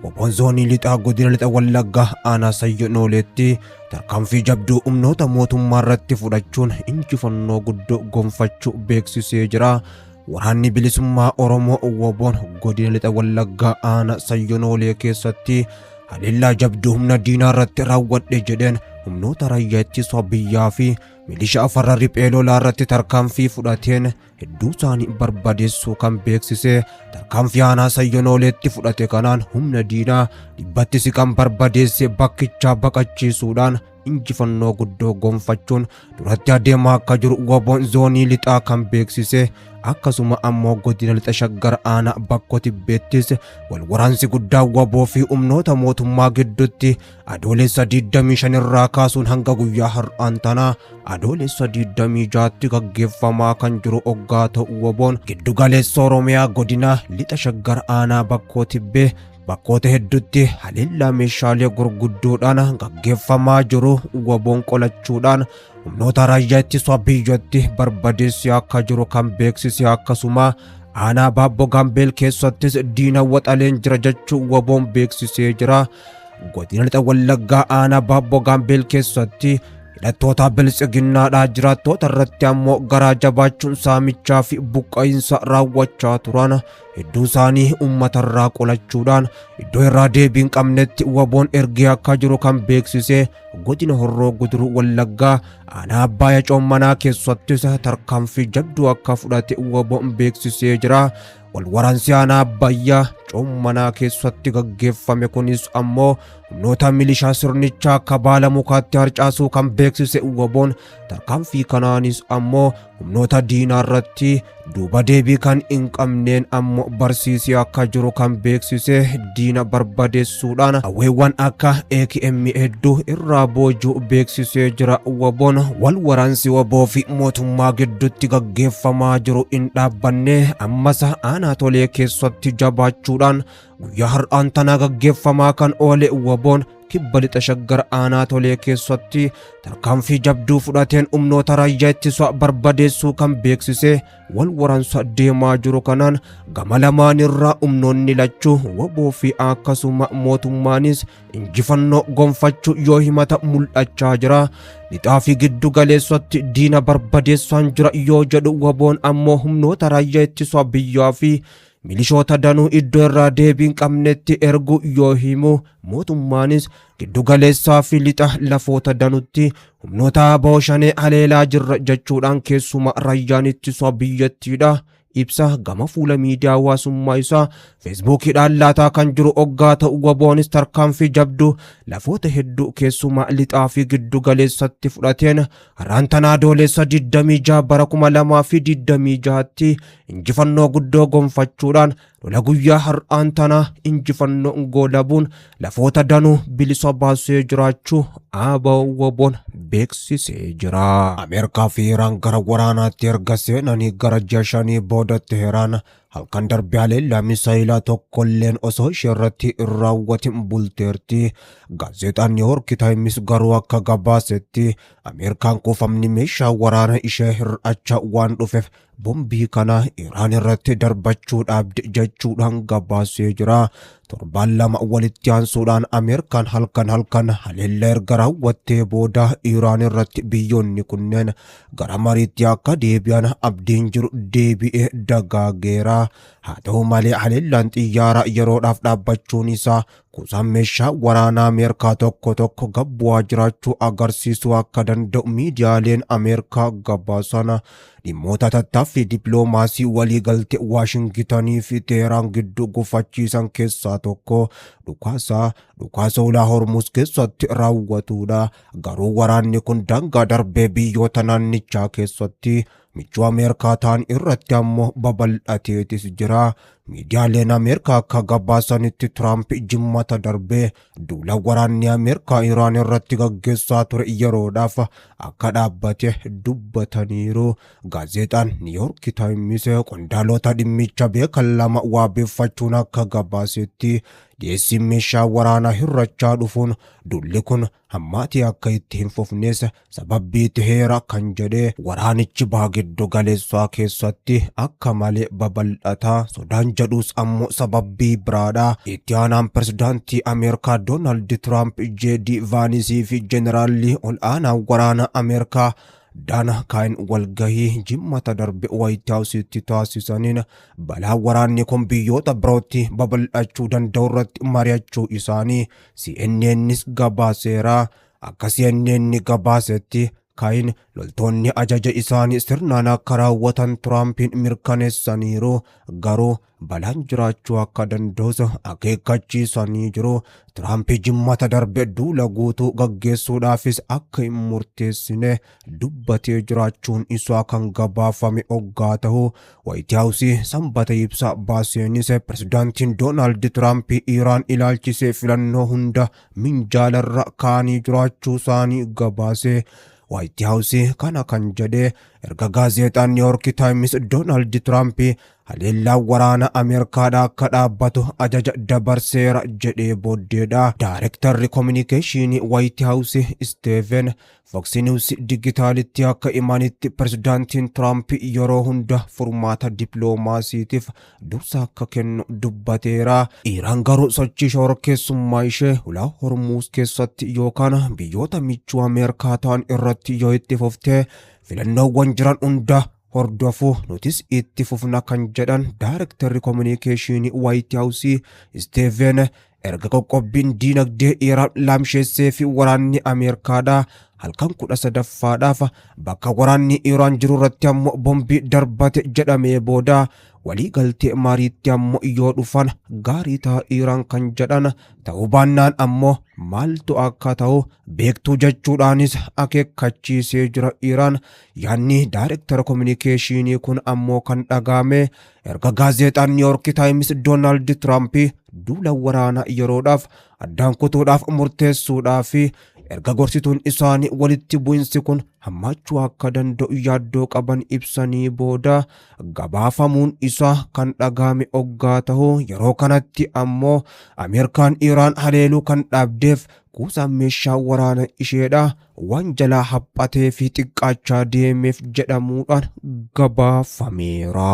WBOn zoonii lixaa godina lixa Wallaggaa aanaa Sayyoo Nooleetti tarkaanfii jabduu humnoota mootummaa irratti fudhachuun injifannoo guddoo gonfachuu beeksisee jira. Waraanni bilisummaa Oromoo WBOn godina lixa Wallaggaa aanaa Sayyoo Noolee keessatti haleellaa jabduu humna diinaa irratti raawwadhe jedheen humnoota raayyaa ittisa biyyaa fi milishaa farra riphee lolaa irratti tarkaanfii fudhateen hedduu isaanii barbadeessuu kan beeksise. Tarkaanfii aanaa Sayyoo Nooleetti fudhate kanaan humna diinaa dhibbatti siqan barbadeesse bakkichaa baqachiisuudhaan injifannoo guddoo gonfachuun duratti adeemaa akka jiru WBOn zoonii lixaa kan beeksise. Akkasuma ammoo godina lixa Shaggar aanaa Bakkoo Tibbeettis wal waraansi guddaa WBO fi humnoota mootummaa gidduutti Adoolessa 25 irraa kaasuun hanga guyyaa har'aan tanaa Adoolessa 26tti gaggeeffamaa kan jiru oggaa ta'u, WBOn giddu galeessa Oromiyaa godina lixa Shaggar aanaa Bakkoo Tibbee bakkoota hedduutti haleellaa meeshaalee gurguddoodhaan gaggeeffamaa jiru WBOn qolachuudhaan humnoota raayyaa ittisa biyyatti barbadeessee akka jiru kan beeksise. Akkasuma aanaa Baabboo Gaambeel keessattis diina waxaleen jira jechuu WBOn beeksisee jira. Godina lixa Wallaggaa aanaa Baabboo Gaambeel keessatti hidhattoota biltsiginnaadhaa jiraattoota irratti ammoo garaa jabaachuun saamichaa fi buqqa'iinsa raawwachaa turan hedduu isaanii uummatarraa qolachuudhaan iddoo irraa deebii hin qabnetti WBOn ergee akka jiru kan beeksise. Godina Horroo Guduruu Wallaggaa aanaa Abbaaya Coommanaa keessattis tarkaanfii jabduu akka fudhate WBOn beeksisee jira. Wal waraansi aanaa Abbayyaa Coommanaa keessatti gaggeeffame kunis ammoo humnoota milishaa sirnichaa akka baala mukaatti harcaasuu kan beeksise WBOn, tarkaanfii kanaanis ammoo humnoota diinaa irratti duuba deebii kan hin qabneen ammoo barsiisee akka jiru kan beeksise, diina barbadeessuudhaan hawweewwan akka AKM hedduu irraa boojuu beeksisee jira WBOn. Wal waraansi WBO fi mootummaa gidduutti gaggeeffamaa jiru hin dhaabbanne. Ammas aanaa Tolee keessatti jabaachuudhaan guyyaa har'aan tanaa gaggeeffamaa kan oole WBOn kibba lixa Shaggar aanaa Tolee keessatti tarkaanfii jabduu fudhateen humnoota raayyaa ittisa barbadeessuu kan beeksise. Wal waraansa deemaa jiru kanaan gama lamaan irraa humnoonni lachuu, WBO fi akkasuma mootummaanis, injifannoo gonfachuu yoo himata mul'achaa jira. Lixaa fi giddu galeessatti diina barbadeessaan jira yoo jedhu, WBOn ammoo humnoota raayyaa ittisa biyyaa fi milishoota danuu iddoo irraa deebii hin qabnetti ergu yoo himu, mootummaanis giddu galeessaa fi lixa lafoota danutti humnoota ABO Shanee haleelaa jirra jechuudhaan keessuma raayyaan ittisa biyyattiidha ibsa gama fuula miidiyaa hawaasummaa isaa Feesbuukiidhaan laataa kan jiru oggaa ta'u, WBOnis tarkaanfii jabduu lafoota hedduu keessumaa lixaa fi giddu galeessatti fudhateen har'aan tanaa Adoolessa 26 bara 2026tti injifannoo guddoo gonfachuudhaan lola guyyaa har'aan tanaa injifannoo goolabuun lafoota danuu bilisa baasee jiraachuu ABO WBOn beeksisee jira. Ameerikaa fi Iraan gara waraanaatti erga seenanii gara ji'a 5 booda, Teheraan halkan darbe haleellaa misaayilaa tokkolleen osoo ishee irratti hin raawwatin bulteerti. Gaazexaan New York Times garuu akka gabaasetti, Ameerikaan kuufamni meeshaa waraana ishee hir'achaa waan dhufeef bombii kana Iraan irratti darbachuu dhaabde jechuudhaan gabaasee jira. Torbaan 2 walitti aansuudhaan Ameerikaan halkan halkan haleellaa erga raawwattee booda Iraan irratti biyyoonni kunneen gara mariitti akka deebi'an abdiin jiru deebi'ee dagaageera. Haa ta'u malee, haleellaan xiyyaaraa yeroodhaaf dhaabbachuun isaa kuusaan meeshaa waraanaa Ameerikaa tokko tokko gabbu'aa jiraachuu agarsiisuu akka danda'u miidiyaaleen Ameerikaa gabaasan. Dhimmoota tattaaffii dippiloomaasii waliigaltee Waashingitanii fi Teheraan gidduu gufachiisan keessaa tokko dhukaasa ulaa Hormuz keessatti raawwatudha. Garuu waraanni kun daangaa darbee biyyoota naannichaa keessatti michuu Ameerikaa ta'an irratti ammoo babal'ateetis jira. Miidiyaaleen Ameerikaa akka gabaasanitti, Tiraamp Jimmata darbee duula waraanni Ameerikaa Iraan irratti gaggeessaa ture yeroodhaaf akka dhaabbate dubbataniiru. Gaazexaan New York Times qondaalota dhimmicha beekan lama waabeffachuun akka gabaasetti, Dhiyeessiin meeshaa waraanaa hir'achaa dhufuun dulli kun hammaatii akka itti hin fufnes sababbii ta'eera kan jedhe waraanichi baha giddu galeessaa keessatti akka malee babal'ataa sodaan jedhus ammoo sababbii biraadha. Itti aanaan pirezidaantii Ameerikaa Doonaald Tiraamp J.D. Vaanisii fi Jeneraalli ol aanaa waraana Ameerikaa Daana Kaayin walgahii jimmata darbe Waayit Haawusitti taasisaniin balaa waraanni kun biyyoota birootti babal'achuu danda'u irratti mari'achuu isaanii CNNs gabaaseera. Akka CNN gabaasetti Kaayin loltoonni ajaja isaanii sirnaan akka raawwatan Tiraampiin mirkaneessaniiru, garuu balaan jiraachuu akka danda'us akeekkachiisanii jiru. Tiraamp jimmata darbe duula guutuu gaggeessuudhaafis akka hin murteessine dubbatee jiraachuun isaa kan gabaafame oggaa ta'u, Waayit Haawusii sanbata ibsa baaseenis pirezidaantiin Doonaald Tiraamp Iraan ilaalchisee filannoo hunda minjaalarra kaanii jiraachuu isaanii gabaase. Waayit Haawusii kana kan jedhe erga gaazexaan Niw Yoork Taayims Doonaald Tiraamp haleellaa waraana Ameerikaadhaa akka dhaabbatu ajaja dabarseera jedhee booddeedha. Daarektarri kominikeeshinii Waayit Haawusii Steven Fox News Digitaalitti akka himanitti pirezidaantiin Tiraamp yeroo hunda furmaata dippiloomaasiitiif dursa akka kennu dubbateera. Iraan garuu sochii shororkeessummaa ishee hulaa Hormuuz keessatti yookaan biyyoota michuu Ameerikaa ta'an irratti yoo itti fuftee filannoowwan jiran hunda hordofuu nutis itti fufna kan jedhan daarektarri kominikeeshinii Waayit Haawusii Steven erga qoqqobbiin diinagdee Iraan laamsheessee fi waraanni Ameerikaadhaa halkan 13ffaadhaaf bakka waraanni Iraan jiru irratti ammoo bombii darbate jedhamee booda walii galtee mariitti ammoo yoo dhufan gaarii ta'a Iraan kan jedhan ta'uu baannaan ammoo maaltu akka ta'u beektuu jechuudhaanis akeekkachiisee jira Iraan. Yaanni daarektara kominikeeshinii kun ammoo kan dhaga'ame erga gaazexaan Niw Yoork Taayims Doonaald Tiraamp duula waraanaa yeroodhaaf addaan kutuudhaaf murteessuudhaa fi erga gorsituun isaanii walitti bu'insi kun hammaachuu akka danda'u yaaddoo qaban ibsanii booda gabaafamuun isaa kan dhaga'ame oggaa ta'u, yeroo kanatti ammoo Ameerikaan Iraan haleeluu kan dhaabdeef kuusaan meeshaa waraana isheedha waan jalaa haphatee fi xiqqaachaa deemeef jedhamuudhaan gabaafameera.